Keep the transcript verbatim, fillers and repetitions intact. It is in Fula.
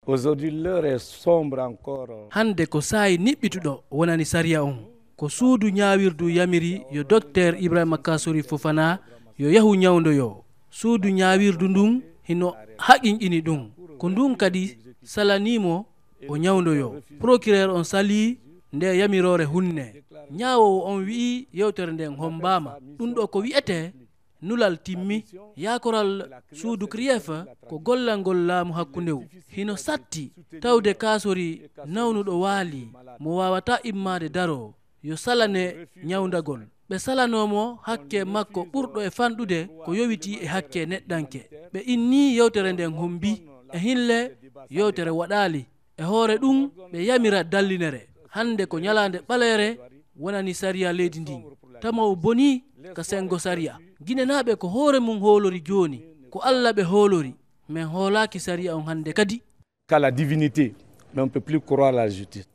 Aujourd'hui, l'heure est sombre encore. Hannde ko saa'i niɓɓituɗo wonani sariya on. Ko suudu ñaawirdu yamiri yo Docteur Ibrahima Kassory Fofana yo yahu ñawndoyoo. Suudu ñaawirdu ndun hino haqiiqini ɗun. Ko ndun kadi salanii mo o ñawndoyoo. Procureur on salii nde yamiroore hunnee. Ñaawoowo on wi'i yewtere nden hommbaama. Ɗun ɗoo ko wi'etee nulal timmi. Yaakoral suudu CRIEF ko gollangol laamu hakkundewu. Hino satti tawde Kassory nawnuɗo waalii mo waawataa immaade daroo yo salane ñawndagol. Ɓe salanoo mo hakkee makko ɓurɗo e fanɗude ko yowitii e hakkee neɗɗanke. Ɓe innii yewtere nden hommbii. E hin le yewtere waɗaali. E hoore ɗun, ɓe yamira dallinere. Hannde ko ñalaande ɓaleere wonani sariya leydi ndin. Tama o bonii ka senngo sariya. Ginenaaɓe ko hoore mun hoolori jooni. Ko Alla ɓe hoolori. Men hoolaaki sariya on hannde kadi. Qu'à la divinité, mais on ne peut plus croire à la justice.